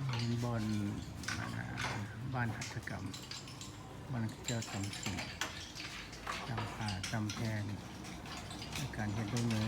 ເຫັນບ່ອນ ອ່າ ບ້ານຫັດຖະກຳ ບ່ອນເຂົາເຈົ້າຕຳຂິງ ຕຳຜ້າ ຕຳແຜ່ນ ໃນການເຮັດດ້ວຍມື.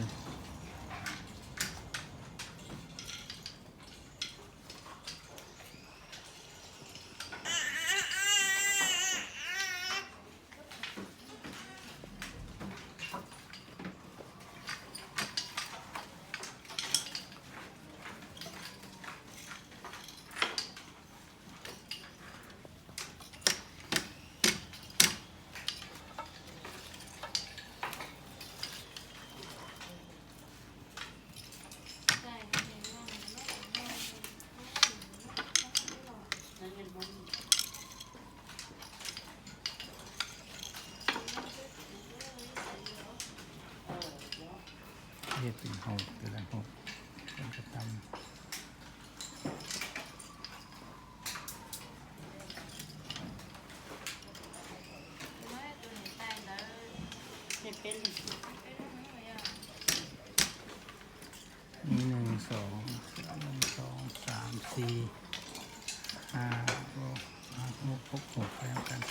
ເຮັດເປັນຫົກ ແຕ່ລະຫົກ ເພິ່ນກະຕຳ. ມີໜຶ່ງ ສອງ ໜຶ່ງ ສອງ ສາມ ສີ່ ຫ້າ ຫົກ ຫົກ ຫົກ ຫົກ ແລ້ວກັນ.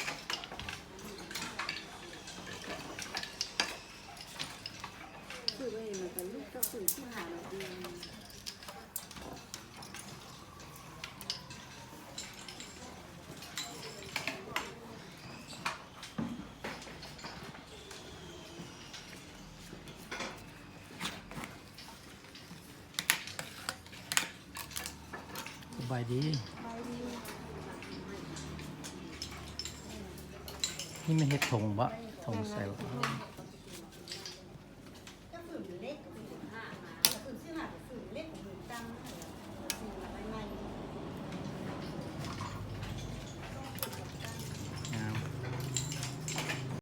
ສະບາຍດີ. ນີ້ແມ່ນເຮັດຖົງບໍ? ຖົງໃສ່ບໍ?